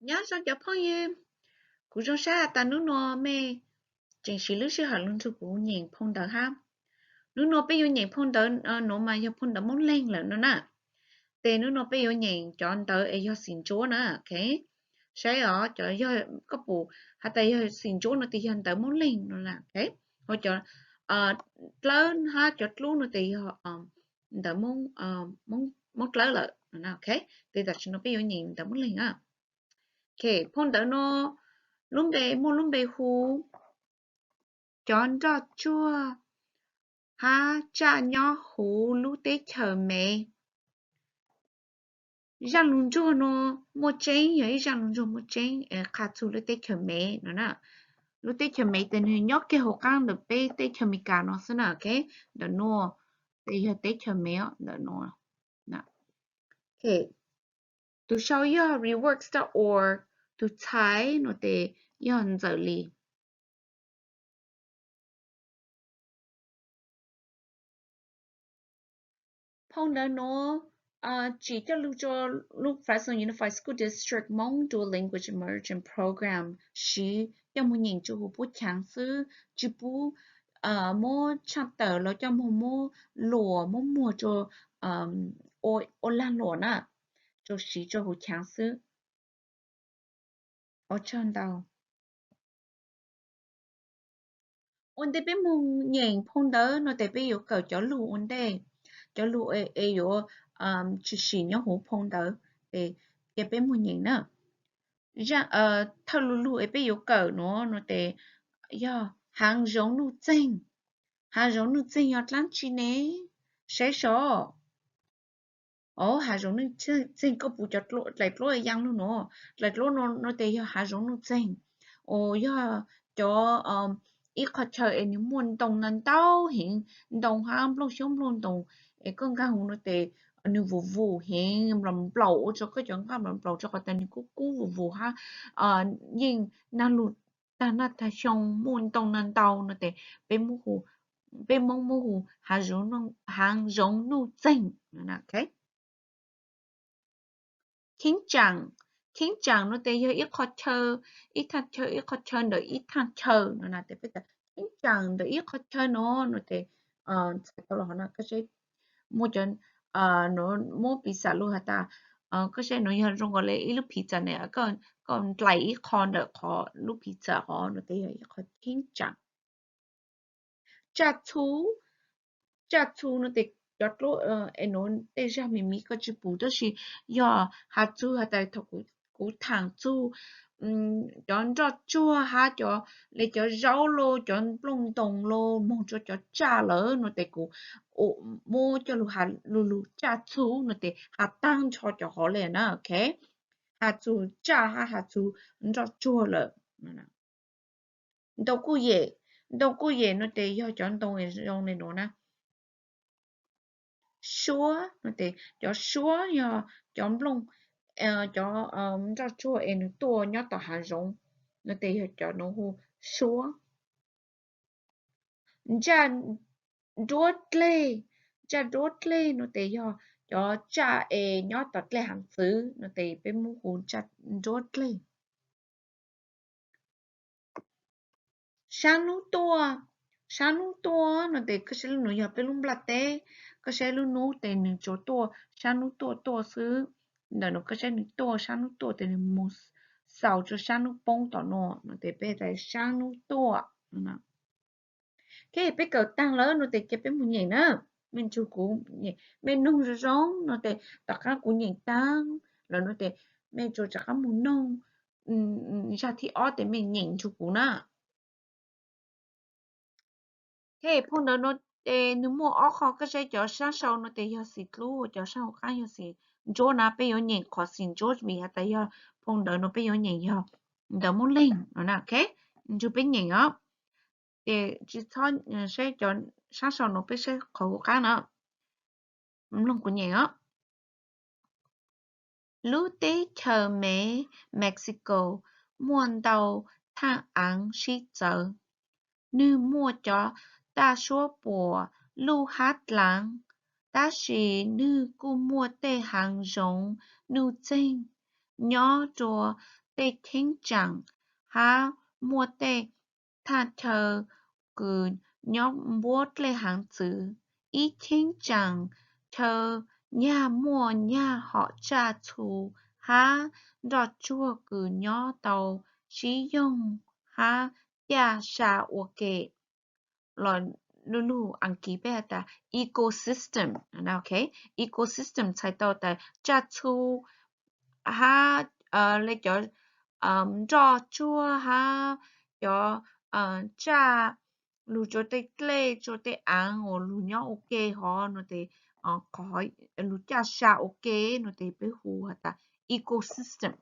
Nyob zoo cov phooj ywg, kuv zoo siab has tas hnub no mej tseem siv lub sij hawm los nrog kuv nyeem phau ntawv hab. Hnub no peb yuav nyeem phau ntawv nuav mas yog phau ntawv Moob Leeg lawm no na. Ces hnub no peb yuav nyeem cov ntawv es yog xim ntsuab na, ok. Saib os, cov yog koj pum has tas yog xim ntsuab no ces yog ntawv Moob Leeg no na, ok. Ho cov dlawb hab cov dlub no ces yog ntawv Moob Dlawb lawm, ok. Ces tam sim no peb yuav nyeem ntawv Moob Leeg na. Ok, phau ntawv no lub npe muaj lub npe hu Cov nroj tsuag hab tsaj nyob huv lub teb chaws Mev. Zaj lug ntsuag no muaj tseeb, yog ib zaj lug ntsuag muaj tseeb qha txug lub teb chaws Mev no na. Lub teb chaws Mev tes nwg nyob kiag huv qaab ntawm peb teb chaws Amelikas no xwb na, ok. Ntawm nuav tes yog teb chaws Mev ntawm nuav. Tus sau yog reworks dot org, tus txhais no tes yog Ntxawm Lis. Phau ntawv nuav tsim coj lug rua lub Flaxo Unified School District Hmoob Dual Language Immersion Program siv coj moog nyeem rua huv puab chaav xwb, tsi pub muab tshaaj tawm los coj moog muab luam muab muag rua ua laag luam na, rua siv rua huv chaav xwb. Ua tsaug ntau. Ua ntej peb moog nyeem phau ntawv no tes peb yuav kawm cov lug ua ntej, cov lug es yuav tshwm sim nyob huv phau ntawv, ces peb moog nyeem na. Thawj lug lug es peb yuav kawm nuav no tes yog haav zoov nuj txeeg. Haav zoov nuj txeeg yog dlaab tsi ne? Saib sov. Haav zoov nuj txeeg, koj pum cov dlais dluab yaa lug nuav, dlais dluab no tes yog haav zoov nuj txeeg, uas yog cov ib qho chaw es nwg muaj ntoo na ntau heev, ntoo hab nplooj xyoob nplooj ntoos, es koj nqaa huv no tes nwg vus vus heev, nplaum nplaum ua rua koj cov nqaj nplaum nplaum rua qhov tas nwg kub kub vus vus hab yeej nag lug tag naj tag xyoo muaj ntoo na ntau no tes peb Moob muab hu haav zoov nuj txeeg. Kheeb tsaam, kheeb tsaam no tes yog ib qho chaw, ib thaaj chaw, ib qho chaw ntawm ib thaaj chaw no na. Tes peb tas kheeb tsaam ntawm ib qho chaw no, no tes txhais tau los hov na, koj saib muaj cov, muab pizza lug has tas, koj saib nuav yog zoo nkaus le ib lub pizza ne, koj dlais ib qho ntawm qhov lub pizza hov no tes yog ib qho kheeb tsaam. Tsaj txhu, tsaj txhu no tes cov dluab es nuav tej zag me me koj tsi pum tab sis yog has txug has tas thaum kuv thaam txug cov nroj tsuag hab cov le cov zaub los cov nplooj ntoos los moog rua cov tsaj lawm no tes kuv muab coj lug has lug lug tsaj txhu no tes has taag nrho cov hov le na, ok. Has txug tsaj hab has txug nroj tsuag lawm. Ntoo kuj yem, ntoo kuj yem no tes yog cov ntoo zoo le nuav na. Suab no tes cov suab yog cov nplooj, cov nroj tsuag es nwg tuaj nyob tom haav zoov no tes yog cov nuav hu suab. Ntsaj nruab dlej, ntsaj nruab dlej no tes yog cov tsaj es nyob tom dlej haav txwv no tes peb muab hu ntsaj nruab dlej. Saab nub tuaj, saab nub tuaj no tes koj saib lub nuav yog peb lub nplaj teb, koj saib lub nub tes nwg tsuas tuaj saab nub tuaj tuaj xwb. Ntawm nuav koj saib nwg tuaj saab nub tuaj tes nwg moog xaus rua saab nub poob tom nuav no tes peb tas saab nub tuaj. Ok, peb kawm taag lawm no tes ca peb moog nyeem na. Mej nrug kuv nyeem, mej noog zoo zoo no tes tom qaab kuv nyeem taag lawm no tes mej tsuas rov qaab moog noog zag thib ob tes mej nyeem nrug kuv na. Ok, phau ntawv no tes nwg muaj ob qho, koj saib cov saab sau no tes yog xim dlub, cov saab hauv qaab yog xim ntsuab na. Peb yuav nyeem qhov xim ntsuab vim has tas yog phau ntawv no peb yuav nyeem yog ntawv Moob Leeg no na. Ok, nrug peb nyeem os. Ces tsi txhob saib cov saab sau no, peb saib qhov hauv qaab no. Mloog kuv nyeem os. Lub teb chaws Mev Mexico muaj ntau thaaj aav sib txawv. Nwg muaj cov taj suab puam luj hab dlaav, tab sis nwg kuj muaj tej haav zoov nuj txeeg nyob rua tej cheeb tsam hab muaj tej thaj chaw kws nyob npuab dlej haav txwv. Ib cheeb tsam chaw nyag muaj nyag hom tsaj txhu hab nroj tsuag kws nyob tau sib yoog hab caj sa ua ke. Los lug lug Askiv peb has tas ecosystem. Ecosystem txhais tau tas tsaj txhu hab le cov nroj tsuag hab cov tsaj lug tsua tej dlej tsua tej aav uas lug nyob ua ke hov no tes, lug caj sa ua ke no tes peb hu has tas ecosystem.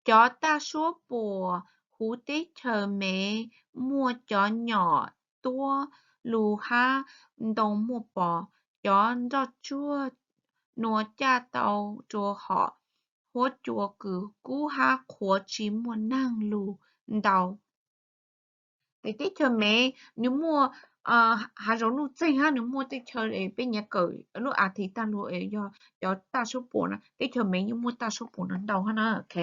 Cov taj suab puam huv teb chaws Mev muaj cov nyom tuab lug hab ntoo muaj pos. Cov nroj tsuag nua caj tau rua hom huab cua kws kub hab qhuav tsi muaj naag lug ntau. Tes teb chaws Mev nwg muaj hav zoov nuj txeeg hab nwg muaj tej chaw peb nyiav kawm lub as thiv taag lug yog cov taj suab puam na, teb chaws Mev yeej muaj taj suab puam no ntau hab na, ok.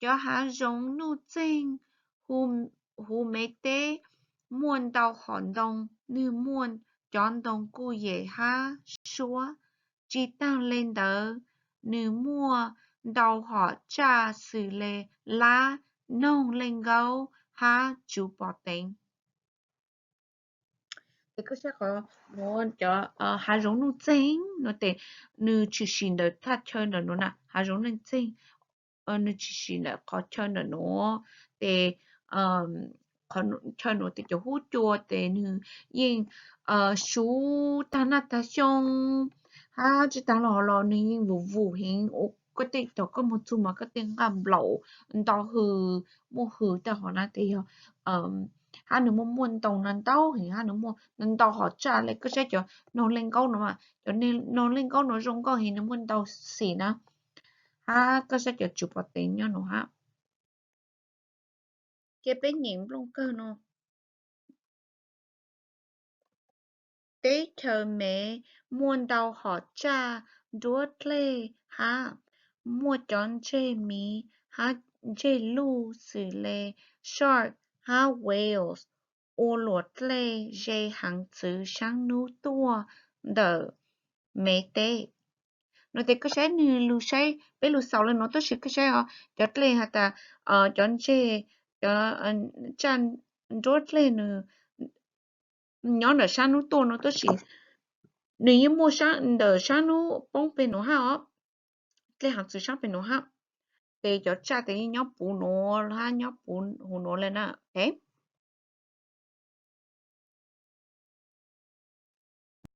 Cov hav zoov nuj txeeg huv Mev teb muaj ntau hom ntoo, nwg muaj cov ntoo kuj yem hab suab. Tsi taag le ntawd, nwg muaj ntau hom tsaj xws le lab, noog leej nkaub hab tsuv pos teev. Tes koj saib qhov nuav cov hav zoov nuj txeeg no tes nwg tshwm sim ntawm thaj chaw ntawm nuav na, hav zoov nuj txeeg nwg tshwm sim ntawm qhov chaw ntawm nuav tes chaw nuav tes cov huab cua tes nwg yeej suv taag naj taag xyoo hab tsi taag los los nwg yeej vum vum heev ua koj tej thaum koj moog txug mas koj tej nqaj nplaum nto hws muaj hws tag hov na tes yog hab nwg muaj muaj ntoo no ntau heev hab nwg muaj ntau hom tsaj le koj saib cov noog leej nkaub no mas cov noog leej nkaub no zoo nkauj heev nwg muaj ntau xim na. Hab koj saib cov tsuv pos teev nyob nuav hab. Ces peb nyeem nplooj kawg no. Teb chaws Mev muaj ntau hom tsaj nruab dlej hab muaj cov ntseg miv hab ntseg luj xws le shark hab whales ua luam dlej ze haav txwv saab nub tuaj ntawm Mev teb. No tes koj saib nwg lug saib, peb lug xaus le nuav tab sis koj saib os, cov dlej has tas cov ntseg, cov tsaj nruab dlej nwg nyob ntawm saab nub tuaj no tab sis nwg yeej muaj ntawm saab nub poob peg nuav hab os, dlej haav txwv saab peg nuav hab. Tes cov tsaj tes yeej nyob puv nuav hab nyob puv huv nuav le na, ok.